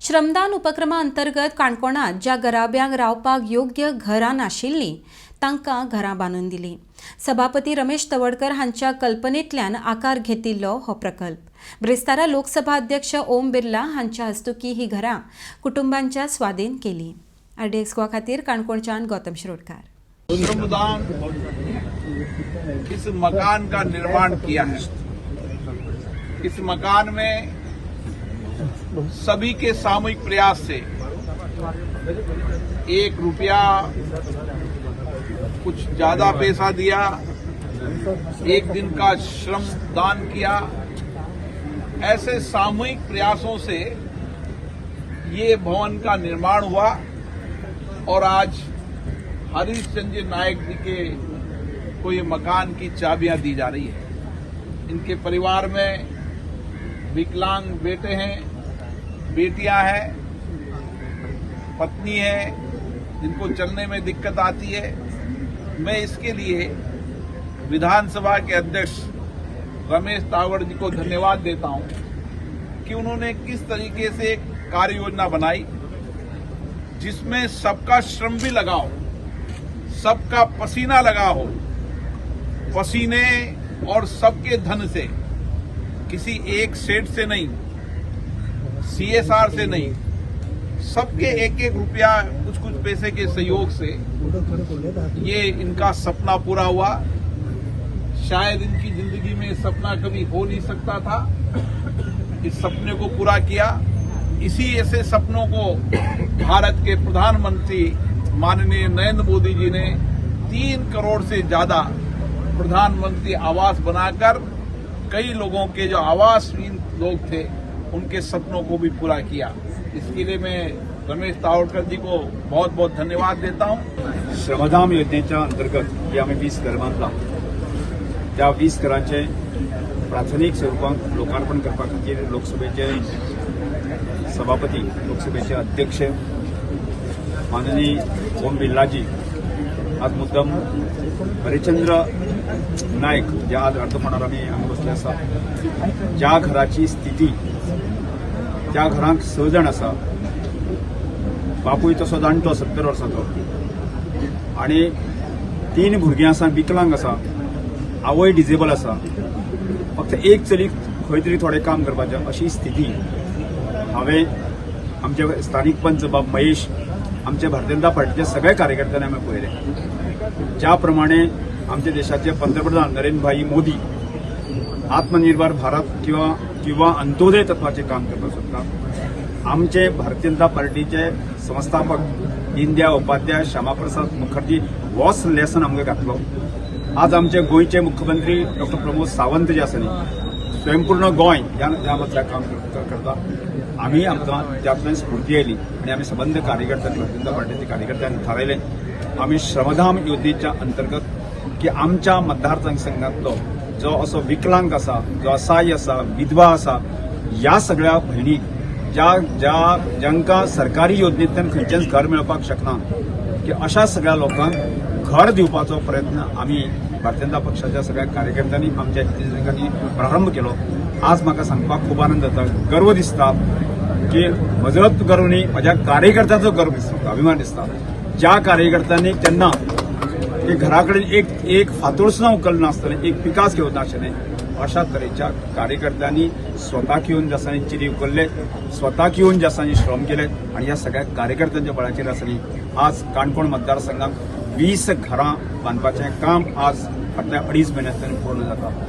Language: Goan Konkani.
श्रमदान उपक्रमा अंतर्गत काणकोणांत ज्या घराब्यांक रावपाक योग्य घरां नाशिल्लीं तांकां घरां बांदून दिलीं. सभापती रमेश तवडकर हांच्या कल्पनेंतल्यान आकार घेतिल्लो हो प्रकल्प. ब्रेस्तारा लोकसभा अध्यक्ष ओम बिर्ला हांच्या हस्तुकीं ही घरां कुटुंबांच्या स्वाधीन केली. आरडीएक्स गोवा खातीर काणकोणच्यान गौतम शिरोडकार. श्रमदान इस मकान का निर्माण किया है. इस मकान में सभी के सामूहिक प्रयास से 1 रुपया, कुछ ज्यादा पैसा दिया, एक दिन का श्रम दान किया, ऐसे सामूहिक प्रयासों से ये भवन का निर्माण हुआ और आज हरीश चंद्र नायक जी के को ये मकान की चाबियां दी जा रही है. इनके परिवार में विकलांग बेटे हैं, बेटियां हैं, पत्नी है, जिनको चलने में दिक्कत आती है. मैं इसके लिए विधानसभा के अध्यक्ष रमेश तावड़ जी को धन्यवाद देता हूं कि उन्होंने किस तरीके से एक कार्य योजना बनाई, जिसमें सबका श्रम भी लगा हो, सबका पसीना लगा हो. पसीने और सबके धन से, किसी एक सेठ से नहीं, सीएसआर से नहीं, सबके एक एक रुपया, कुछ कुछ पैसे के सहयोग से ये इनका सपना पूरा हुआ. शायद इनकी जिंदगी में सपना कभी हो नहीं सकता था. इस सपने को पूरा किया. इसी ऐसे सपनों को भारत के प्रधानमंत्री माननीय नरेंद्र मोदी जी ने 3 करोड़ से ज्यादा प्रधानमंत्री आवास बनाकर कई लोगों के, जो आवासहीन लोग थे, उनके सपनों को भी पूरा किया. इसके लिए मैं रमेश तावड़कर जी को बहुत बहुत धन्यवाद देता हूं. श्रमधाम योजनेच्या अंतर्गत जी आमी 20 घर बांदला, त्या 20 घरांचे प्राथमीक स्वरुपांत लोकार्पण करपा खातीर लोकसभेचे सभापती, लोकसभेचे अध्यक्ष माननीय ओम बिर्लाजी आज मुद्दम हरिचंद्र नायक जे आज अर्दपणार आमी हांगा बसले आसा. ज्या घराची स्थिती, त्या घरांत स जाण आसा. बापूय तसो जाणटो, 70 वर्सांचो आणि तीन भुरगीं आसा, विकलांग आसा, आवय डिजेबल आसा, फक्त एक चली खंय तरी थोडें काम करपाचें अशी स्थिती. हांवें आमचे स्थानीक पंच बाब महेश, आमचे भारतीय जनता पार्टीचे सगळे कार्यकर्त्यांनी आमी पळयले, ज्या प्रमाणे आमच्या देशाचे पंतप्रधान नरेंद्रभाई मोदी आत्मनिर्भर भारत किंवा किंवा अंत्योदय तत्वाचे काम करपाक सोदता, आमचे भारतीय जनता पार्टीचे संस्थापक दीनदयाळ उपाध्याय, श्यामाप्रसाद मुखर्जी होच लेसन आमकां घातलो. आज आमचे गोंयचे मुख्यमंत्री डॉक्टर प्रमोद सावंत जे आसा न्ही, स्वयंपूर्ण गोंय ह्या ह्या मदल्या काम करता. आमी आमकां त्यातल्यान स्फूर्ती आयली आनी आमी सबंद कार्यकर्त्यांनी, भारतीय जनता पार्टीचे कार्यकर्त्यांनी थारायलें, आमी श्रमधाम योजनेच्या अंतर्गत की आमच्या मतदारसंघातलो जो असो विकलांग आसा, जो असहाय्य आसा, विधवा आसा, ह्या सगळ्या भयणीक, ज्या ज्या जांकां सरकारी योजनेंतल्यान खंयचेंच घर मेळपाक शकना, की अशा सगळ्या लोकांक घर दिवपाचो प्रयत्न आमी भारतीय जनता पक्षाच्या सगळ्या कार्यकर्त्यांनी, आमच्या हितचिंतकांनी प्रारंभ केलो. आज म्हाका सांगपाक खूब आनंद जाता, गर्व दिसता की म्हजोच गर्व न्ही, म्हज्या कार्यकर्त्याचो गर्व दिसता, अभिमान दिसता. ज्या कार्यकर्त्यांनी तेन्ना की घरा कडेन एक एक फातोर सुद्दां उखलनासतना, एक पिकास घेवन नाशिल्लें, अशा तरेच्या कार्यकर्त्यांनी स्वताक येवन जासांनी चिरी उखल्ले, स्वताक येवन जासांनी श्रम केले आनी ह्या सगळ्या कार्यकर्त्यांच्या बळाचेर आसली आज काणकोण मतदारसंघाक 20 घरां बांदपाचें काम आज फाटल्या अडीच म्हयन्यांतल्यान पूर्ण जाता.